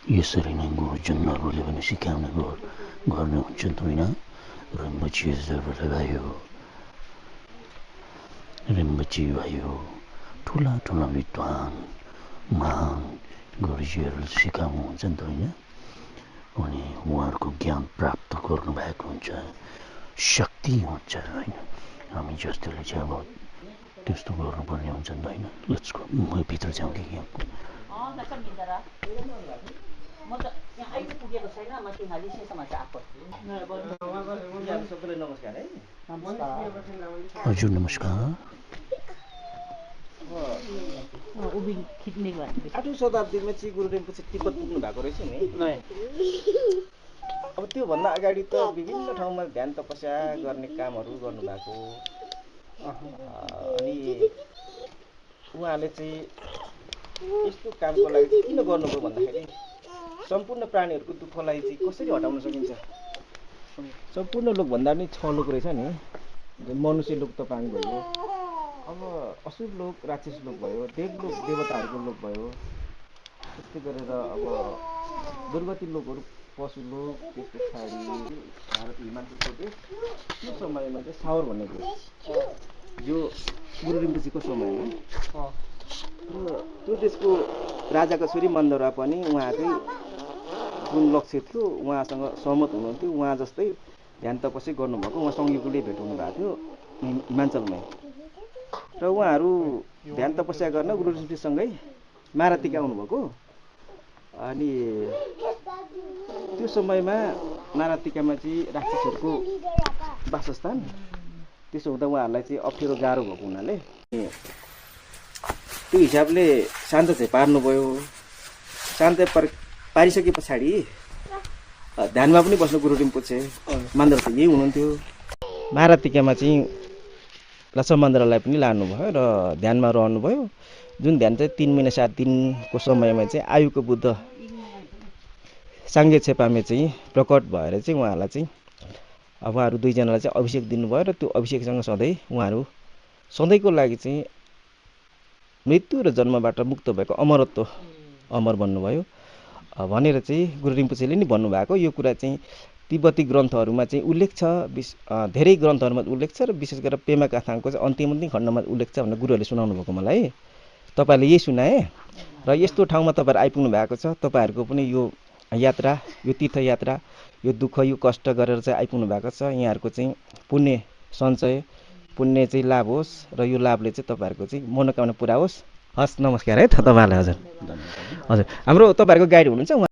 यसरी नै गुरुजनहरूले पनि सिकाउने गर्ने हुन्छन् होइन। रिम्पोचेजहरूले भयो, रिम्पोचे भयो, ठुला ठुला विद्वान महान गुरुजीहरूले सिकाउनुहुन्छ नि त होइन। अनि उहाँहरूको ज्ञान प्राप्त गर्नुभएको हुन्छ, शक्ति हुन्छ होइन। हामी जस्तोले चाहिँ अब त्यस्तो गर्नुपर्ने हुन्छ नि त होइन। लेट्स गो, म भित्र जाउँ कि यहाँ म त यहाँ आइपुगेको छैन, म तिमीहरूले सेसम्म चाहिँ आएको। सबैलाई नमस्कार है। हजुर नमस्कार। उभिङ खिच्ने गर्ने 8औं शताब्दीमा चाहिँ गुरु रिम्पोचे तिब्बत पुग्नु भएको रहेछ नि। अब त्योभन्दा अगाडि त विभिन्न ठाउँमा ध्यान तपस्या गर्ने कामहरू गर्नुभएको। अनि उहाँले चाहिँ यस्तो कामको लागि चाहिँ किन गर्नुभयो भन्दाखेरि सम्पूर्ण प्राणीहरूको दुःखलाई चाहिँ कसरी हटाउन सकिन्छ। सम्पूर्ण लोकभन्दा पनि 6 लोक रहेछ नि। मनुष्य लोक त पानी भयो, अब असुर लोक राक्षस लोक भयो, देवलोक देवताहरूको लोक भयो, त्यस्तै गरेर अब दुर्गति लोकहरू पशु लोक, त्यस पछाडि भारत हिमाचल प्रदेश त्यो समयमा चाहिँ सावर भन्ने थियो जो गुरु रिम्पोचेको समयमा। र त्यो देशको राजाको छोरी मन्दरा पनि उहाँकै जुन लक्ष्य थियो उहाँसँग सहमत हुनुहुन्थ्यो। उहाँ जस्तै ध्यान तपस्या गर्नुभएको, उहाँ सङ्गीकोले भेट हुनुभएको थियो हिमाञ्चलमै। र उहाँहरू ध्यान तपस्या गर्न गुरु रिम्पोचेसँगै महारथीका आउनुभएको। अनि त्यो समयमा महारथीकामा चाहिँ राक्षसहरूको वासस्थान, त्यसो हुँदा उहाँहरूलाई चाहिँ अप्ठ्यारो गाह्रो भएको हुनाले त्यो हिसाबले शान्त चाहिँ पार्नुभयो। शान्त पारिसके पछाडि ध्यानमा पनि बस्नु गुरु रिम्पोचे। मन्दर त यही हुनुहुन्थ्यो। महारथीकामा चाहिँ लक्ष्मण मन्दरलाई पनि लानुभयो र ध्यानमा रहनुभयो। जुन ध्यान चाहिँ 3 महिना 7 दिनको समयमा चाहिँ आयुको बुद्ध साङ्गे छेपामे चाहिँ प्रकट भएर चाहिँ उहाँहरूलाई चाहिँ उहाँहरू दुईजनालाई चाहिँ अभिषेक दिनुभयो। र त्यो अभिषेकसँग सधैँ उहाँहरू सधैँको लागि चाहिँ मृत्यु र जन्मबाट मुक्त भएको अमरत्व अमर बन्नुभयो भनेर चाहिँ गुरु रिम्पोचेले नि भन्नुभएको। यो कुरा चाहिँ तिब्बती ग्रन्थहरूमा चाहिँ उल्लेख छ, धेरै ग्रन्थहरूमा उल्लेख छ, र विशेष गरेर पेमा काथाङको चाहिँ अन्तिम खण्डमा उल्लेख छ भनेर गुरुहरूले सुनाउनु भएको मलाई। तपाईँहरूले यही सुनाए र यस्तो ठाउँमा तपाईँहरू आइपुग्नु भएको छ। तपाईँहरूको पनि यो यात्रा, यो तीर्थयात्रा, यो दुःख, यो कष्ट गरेर चाहिँ आइपुग्नु भएको छ। यहाँहरूको चाहिँ पुण्य सञ्चय, पुण्य चाहिँ लाभ होस् र यो लाभले चाहिँ तपाईँहरूको चाहिँ मनोकामना पुरा होस्। हस्, नमस्कार है त तपाईँहरूलाई। हजुर हजुर, हाम्रो तपाईँहरूको गाइड हुनुहुन्छ।